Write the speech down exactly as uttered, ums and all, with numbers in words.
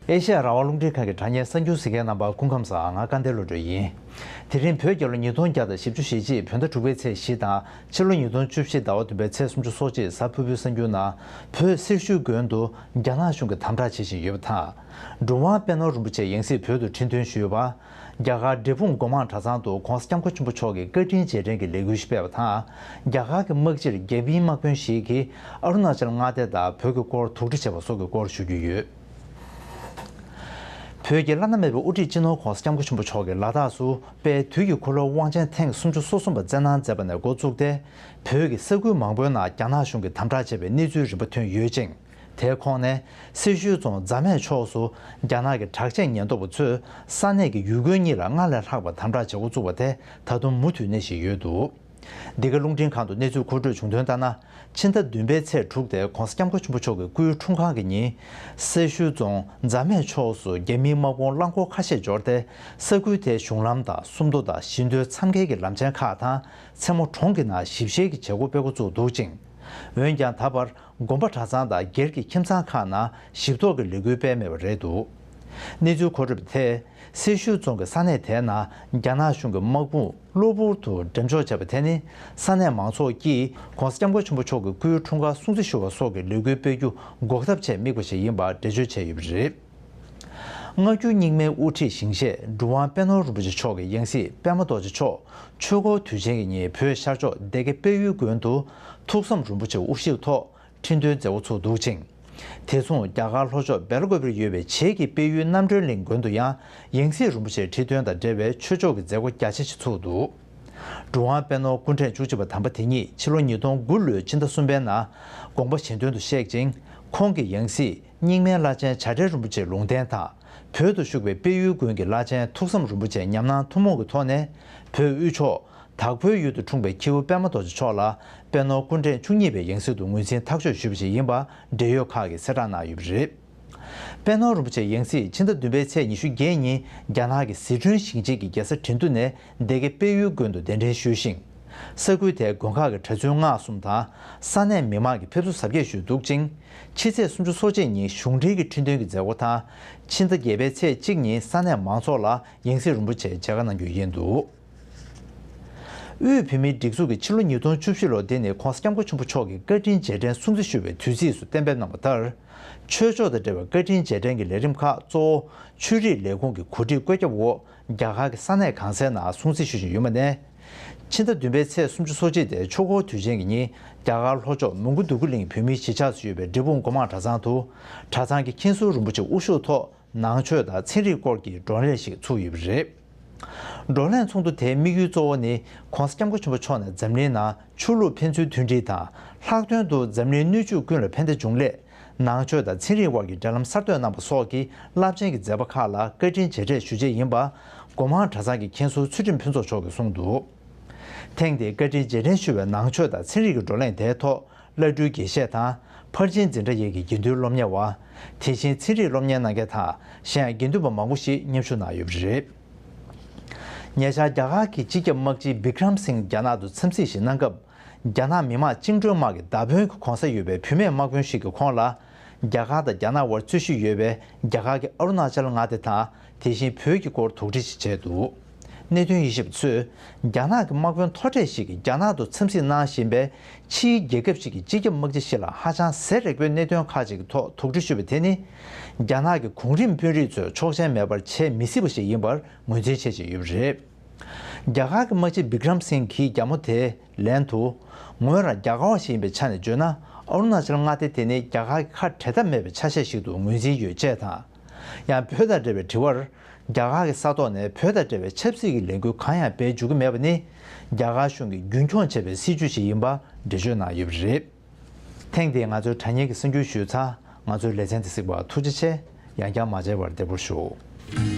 ཨེ་ཤ་ཡ་རང་དབང་རླུང་འཕྲིན་ཁང་གི་དྲ་བརྙན་གསར་འགྱུར་གཟིགས་མཁན་རྣམ་པ་སྐུ་ཁམས་བཟང་། ང་སྐལ་ལྡན་བློ་གྲོས་ཡིན། དེ་རིང་བོད་རྒྱལ་ལོ་ཉིས་སྟོང་བརྒྱ་དང་བཞི་བཅུ་ཞེ་གཅིག་བོད་ཟླ་དྲུག་པའི་ཚེས་བཞི་དང་ཕྱི་ལོ་ཉིས་སྟོང་བཅུ་བཞི་ཟླ་བ་བདུན་པའི་ཚེས་སུམ་ཅུ་སོ་གཅིག་གཟའ་ཕུར་བུའི་གསར་འགྱུར་ནང་བོད་སེར་ཤུལ་དགོན་དུ་རྒྱ་ནག་གཞུང་གིས་དམ་དྲག་བྱེད་བཞིན་ཡོད་པ་དང་། གྲུབ་དབང་དཔལ་ནོར་རིན་པོ་ཆེ་ཡང་སྲིད་བོད་དུ་ཁྲི་འདོན་ཞུས་པ། རྒྱ་གར་འབྲས་སྤུངས་སྒོ་མང་གྲྭ་ཚང་དུ་༧གོང་ས་༧སྐྱབས་མགོན་ཆེན་པོ་མཆོག་གི་བཀའ་དྲིན་རྗེས་དྲན་གྱི་ལས་འགུལ་ཞིག་སྤེལ་བ་དང་། རྒྱ་གར་གྱི་དམག་སྤྱིར་རྒྱ་མིའི་དམག་དཔོན་ཞིག་གིས་ཨ་རུ་ན་ཅལ་མངའ་སྡེ་དང་བོད་ཀྱི་སྐོར་དོགས་འདྲི་བྱས་པ་སོགས་ཀྱི་སྐོར་ཞུ་རྒྱུ་ཡོད། བོད་ཀྱི་བླ་ན་མེད་པའི་དབུ་ཁྲིད་སྤྱི་ནོར་༧གོང་ས་༧སྐྱབས་མགོན་ཆེན་པོ་མཆོག་གིས་ལ་དྭགས་སུ་དཔལ་དུས་ཀྱི་འཁོར་ལོའི་དབང་ཆེན་ཐེངས་སུམ་ཅུ་སོ་གསུམ་པ་བསྩལ་གནང་མཛད་པ་ནས་འགོ་བཙུགས་ཏེ། བོད་ཀྱི་ས་ཁུལ་མང་པོའི་ནང་རྒྱ་ནག་གཞུང་གིས་དམ་དྲག་བྱས་པའི་གནས་ཚུལ་རིམ་པ་ཐོན་ཡོད་ཅིང་། དེའི་ཁོངས་ནས་སེར་ཤུལ་རྫོང་རྫ་སྨད་ཕྱོགས་སུ་རྒྱ་ནག་གི་དྲག་ཆས་ཉེན་རྟོག་པ་ཚོས་ས་གནས་ཀྱི་ཡུལ་དགོན་གཉིས་ལ་སྔར་ལས་ལྷག་པར་དམ་དྲག་བྱེད་འགོ་བཙུགས་པ་དེ་ད་དུང་མུ་མཐུད་གནས་བཞིན་ཡོད་འདུག། འདི་ག་རླུང་འཕྲིན་ཁང་དུ་གནས་ཚུལ་མཁོ་སྤྲོད་བྱུང་དོན་ལྟར་ན། ཕྱི་ཟླ་བདུན་པའི་ཚེས་དྲུག་སྟེ་༧གོང་ས་༧སྐྱབས་མགོན་ཆེན་པོ་མཆོག་གི་སྐུའི་འཁྲུངས་ཁང་གི་ཉིན། སེར་ཤུལ་རྫོང་རྫ་སྨད་ཕྱོགས་སུ་རྒྱ་མིའི་དམག་དཔུང་རླངས་འཁོར་ཁ་ཤས་འབྱོར་ཏེ། ས་ཁུལ་དེའི་གཞུང་ལམ་དང་སུམ་མདོ་དང་བཞི་མདོའི་མཚམས་བརྒལ་གྱི་ལམ་ཆེན་ཁག་དང་། མཚན་མོ་གྲོང་གི་ནང་ཞིབ་བཤེར་གྱི་བྱེད་སྒོ་སྤེལ་འགོ་བཙུགས་འདུག་ཅིང་། འོན་ཀྱང་ད་བར་དགོན་པ་གྲྭ་ཚང་དང་སྒེར་གྱི་ཁྱིམ་ཚང་ཁག་ནང་ཞིབ་ཐོག་གི་ལས་འགུལ་སྤེལ་མེད་པ་རེད་འདུག། གནས་ཚུལ་མཁོ་སྤྲོད་པ་དེས། སེར་ཤུལ་རྫོང་གི་ས་གནས་དེའི་ནང་རྒྱ་ནག་གཞུང་གི་དམག་དཔུང་གློ་བུར་དུ་འགྲེམས་འཇོག་བྱས་པ་དེ་ནི། ས་གནས་མང་ཚོགས་ཀྱིས་༧གོང་ས་༧སྐྱབས་མགོན་ཆེན་པོ་མཆོག་གི་སྐུའི་འཁྲུངས་སྐར་སྲུང་བརྩི་ཞུ་བ་སོགས་ཀྱི་ལས་འགུལ་སྤེལ་རྒྱུ་འགོག་ཐབས་ཆེད་དམིགས་པ་ཞིག་ཡིན་པར་འགྲེལ་བརྗོད་བྱས་ཡོད་པ་རེད། སྔ་འགྱུར་རྙིང་མའི་དབུ་ཁྲིད་ཞིང་གཤེགས་གྲུབ་དབང་དཔལ་ནོར་རིན་པོ་ཆེ་མཆོག་གི་ཡང་སྲིད་པད་མ་རྡོ་རྗེ་མཆོག་ཆོས་འཁོར་དུས་ཆེན་གྱི་ཉིན་བོད་ཤར་ཕྱོགས་སྡེ་དགེ་དཔལ་ཡུལ་དགོན་དུ་ཐུགས་བསམ་རིན་པོ་ཆེ་དབུ་བཞུགས་ཐོག་ཁྲི་འདོན་མཛད་སྒོ་ཚུགས་འདུག་ཅིང་། དེ་མཚུངས་རྒྱ་གར་ལྷོ་ཕྱོགས་སྦེལ་ཀོབ་ལ་ཡོད་པའི་བྱེས་ཀྱི་དཔལ་ཡུལ་རྣམ་གྲོལ་གླིང་དགོན་དུ་ཡང་ཡང་སྲིད་རིན་པོ་ཆེ་ཁྲི་འདོན་དང་འབྲེལ་བའི་ཆོས་ཕྱོགས་ཀྱི་མཛད་སྒོ་རྒྱ་ཆེ་ཞིག་ཚུགས་འདུག། གྲུབ་དབང་དཔལ་ནོར་སྐུ་ཕྲེང་བཅུ་གཅིག་པ་དམ་པ་དེ་ཉིད་ཕྱི་ལོ་ཉིས་སྟོང་དགུ་ལོའི་ཕྱི་ཟླ་གསུམ་པའི་ནང་དགོངས་པ་གཞན་དོན་དུ་གཤེགས་ཅིང་། ཁོང་གི་ཡང་སྲིད་རྙིང་མའི་བླ་ཆེན་བྱ་བྲལ་རིན་པོ་ཆེའི་ལུང་བསྟན་དང་། བོད་དུ་བཞུགས་པའི་དཔལ་ཡུལ་དགོན་གྱི་བླ་ཆེན་ཐུགས་བསམ་རིན་པོ་ཆེའི་ཉམས་སྣང་ཐུན་མོང་གི་ཐོག་ནས། བོད་དབུས་ཕྱོགས་དྭགས་པོའི་ཡུལ་དུ་འཁྲུངས་པའི་ཁྱེའུ་པད་མ་རྡོ་རྗེ་མཆོག་ལ་དཔལ་ནོར་སྐུ་ཕྲེང་བཅུ་གཉིས་པའི་ཡང་སྲིད་དུ་ངོས་འཛིན་ཐག་གཅོད་ཞུས་པ་ཞིག་ཡིན་པ་འབྲེལ་ཡོད་ཁག་གིས་གསལ་བསྒྲགས་གནང་ཡོད་པ་རེད། པད་ནོར་རིན་པོ་ཆེའི་ཡང་སྲིད་ཕྱི་ཟླ་བདུན་པའི་ཚེས་ཉི་ཤུ་བརྒྱད་ཉིན་རྒྱ་ནག་གི་ཟི་ཁྲོན་ཞིང་ཆེན་གྱི་རྒྱལ་ས་ཁྲིན་ཏུ་ནས་སྡེ་དགེ་དཔལ་ཡུལ་དགོན་དུ་གདན་འདྲེན་ཞུས་ཤིང་། ས་ཁུལ་དེའི་དགོན་ཁག་གི་གྲྭ་བཙུན་ལྔ་གསུམ་དང་ས་གནས་མི་མང་གིས་ཕེབས་བསུ་གཟབ་རྒྱས་ཞུས་འདུག་ཅིང་། ཕྱི་ཚེས་སུམ་ཅུ་སོ་གཅིག་ཉིན་གཞུང་འབྲེལ་གྱི་ཁྲི་འདོན་གྱི་མཛད་སྒོ་དང་། ཕྱི་ཟླ་བརྒྱད་པའི་ཚེས་གཅིག་ཉིན་ས་གནས་མང་ཚོགས་ལ་ཡང་སྲིད་རིན་པོ་ཆེ་མཇལ་ཁ་གནང་རྒྱུ་ཡིན་འདུག། དབུས་བོད་མིའི་སྒྲིག་འཛུགས་ཀྱིས་ཕྱི་ལོ་ཉིས་སྟོང་བཅུ་བཞི་ལོ་འདི་ནི་༧གོང་ས་༧སྐྱབས་མགོན་ཆེན་པོ་མཆོག་གི་བཀའ་དྲིན་རྗེས་དྲན་སྲུང་བརྩི་ཞུ་བའི་དུས་ཚིགས་སུ་གཏན་འབེབས་གནང་བ་ལྟར། ཆོས་ཕྱོགས་དང་འབྲེལ་བའི་བཀའ་དྲིན་རྗེས་དྲན་གྱི་ལས་རིམ་ཁག་གཙོ་བོ་ཆོས་རིག་ལས་ཁུངས་ཀྱི་གོ་སྒྲིག་བཀོད་ཁྱབ་འོག་རྒྱ་གར་གྱི་ས་གནས་གང་སའི་ནང་སྲུང་བརྩི་ཞུ་བཞིན་ཡོད་པ་ནས། ཕྱི་ཟླ་བདུན་པའི་ཚེས་སུམ་ཅུ་སོ་གཅིག་སྟེ་ཆོས་འཁོར་དུས་ཆེན་གྱི་ཉིན་རྒྱ་གར་ལྷོ་ཕྱོགས་མོན་གྷོ་འདོད་རྒུ་གླིང་བོད་མིའི་གཞིས་ཆགས་སུ་ཡོད་པའི་འབྲས་སྤུངས་སྒོ་མང་གྲྭ་ཚང་དུ་གྲྭ་ཚང་གི་མཁན་ཟུར་རིན་པོ་ཆེ་དབུ་བཞུགས་ཐོག་ནང་ཆོས་དང་ཚན་རིག་སྐོར་གྱི་བགྲོ་གླེང་ཞིག་ཚུགས་ཡོད་པ་རེད། བགྲོ་གླེང་ཚོགས་འདུ་དེའི་དམིགས་ཡུལ་གཙོ་བོ་ནི་༧གོང་ས་༧སྐྱབས་མགོན་ཆེན་པོ་མཆོག་ནས་འཛམ་གླིང་ནང་ཆོས་ལུགས་ཕན་ཚུན་མཐུན་སྒྲིལ་དང་། ལྷག་དོན་དུ་འཛམ་གླིང་སྣོད་བཅུད་ཀུན་ལ་ཕན་བདེ་འབྱུང་སླད། ནང་ཆོས་དང་ཚན་རིག་དབར་གྱི་འབྲེལ་ལམ་གསར་གཏོད་གནང་པ་སོགས་ཀྱི་རླབས་ཆེན་གྱི་མཛད་པ་ཁག་ལ་བཀའ་དྲིན་རྗེས་དྲན་ཞུ་ཆེད་ཡིན་པ། སྒོ་མང་གྲྭ་ཚང་གི་མཁན་ཟུར་ཚུལ་ཁྲིམས་ཕུན་ཚོགས་མཆོག་གིས་གསུངས་འདུག། ཐེངས་འདིའི་བཀའ་དྲིན་རྗེས་དྲན་ཞུ་བའི་ནང་ཆོས་དང་ཚན་རིག་གི་བགྲོ་གླེང་དེའི་ཐོག་བླ་སྤྲུལ་དགེ་བཤེས་དང་། ཕར་ཕྱིན་འཛིན་གྲྭ་ཡན་གྱི་དགེ་འདུན་སློབ་གཉེར་བ། དེ་བཞིན་ཚན་རིག་སློབ་གཉེར་གནང་མཁན་དང་། གཞན་ཡང་དགེ་འདུན་པ་མང་པོ་ཞིག་མཉམ་ཞུགས་གནང་ཡོད་པ་རེད། ཉེ་ཆར་རྒྱ་གར་གྱི་སྤྱི་ཁྱབ་དམག་སྤྱི་བི་ཀྲམ་སིང་རྒྱ་ནག་ཏུ་འཚམས་གཟིགས་ཤིག་གནང་སྐབས། རྒྱ་ནག་མི་དམངས་བཅིངས་འགྲོལ་དམག་གི་མདའ་དཔོན་གྱི་གོ་ས་ཡོད་པའི་བུད་མེད་དམག་དཔོན་ཞིག་གིས་ཁོང་ལ། རྒྱ་གར་དང་རྒྱ་ནག་དབར་རྩོད་གཞི་ཡོད་པའི་རྒྱ་གར་གྱི་ཨ་རུ་ན་ཅལ་མངའ་སྡེ་དང་། དེ་བཞིན་བོད་ཀྱི་སྐོར་དོགས་འདྲི་ཞིག་བྱས་འདུག། གནད་དོན་ཡིད་ཆེས་པ་ཚོས། རྒྱ་ནག་གི་དམག་དཔོན་མཐོ་གྲས་ཤིག་གིས་རྒྱ་ནག་ཏུ་འཚམས་གཟིགས་གནང་བཞིན་པའི་ཕྱིའི་རྒྱལ་ཁབ་ཞིག་གི་སྤྱི་ཁྱབ་དམག་སྤྱི་ཞིག་ལ་ཧ་ཅང་ཟས་རེག་པོའི་གནད་དོན་ཁག་ཅིག་གི་ཐོག་དོགས་འདྲི་ཞུས་པ་དེ་ནི། རྒྱ་ནག་གི་གོང་རིམ་དཔོན་རིགས་ཚོས་ཆོག་མཆན་མེད་པར་བྱེད་མི་སྲིད་པ་ཞིག་ཡིན་པར་ངོས་འཛིན་བྱེད་བཞིན་ཡོད་པ་རེད། རྒྱ་གར་གྱི་དམག་སྤྱི་བི་ཀྲམ་སིང་གིས་རྒྱ་མོ་དེའི་ལན་དུ། ངོས་རང་རྒྱ་གར་བ་ཞིག་ཡིན་པའི་ཆ་ནས་བརྗོད་ན། ཨ་རུ་ན་ཅལ་མངའ་སྡེ་དེ་ནི་རྒྱ་གར་གྱི་ཁ་བྲལ་ཐབས་མེད་པའི་ཆ་ཤས་ཤིག་ཏུ་ངོས་འཛིན་ཡོད་ཅེས་དང་། ཡང་བོད་དང་འབྲེལ་བའི་དྲི་བར། རྒྱ་གར་གྱི་ས་ཐོག་ནས་བོད་དང་འབྲེལ་བའི་ཆབ་སྲིད་ཀྱི་ལས་འགུལ་གང་ཡང་སྤེལ་འཇུག་གི་མེད་པ་ནི། རྒྱ་གར་གཞུང་གིས་རྒྱུན་འཁྱོངས་བྱས་པའི་སྲིད་བྱུས་ཤིག་ཡིན་པ་འགྲེལ་བརྗོད་གནང་ཡོད་པ་རེད། ཐེངས་འདིའི་ང་ཚོའི་དྲ་བརྙན་གྱི་གསར་འགྱུར་ཞུས་ཚར། ང་ཚོའི་ལེ་ཚན་དེ་གཟིགས་པར་ཐུགས་རྗེ་ཆེ། ཡང་བསྐྱར་མ་མཇལ་བར་བདེ་པོར་བཞུགས།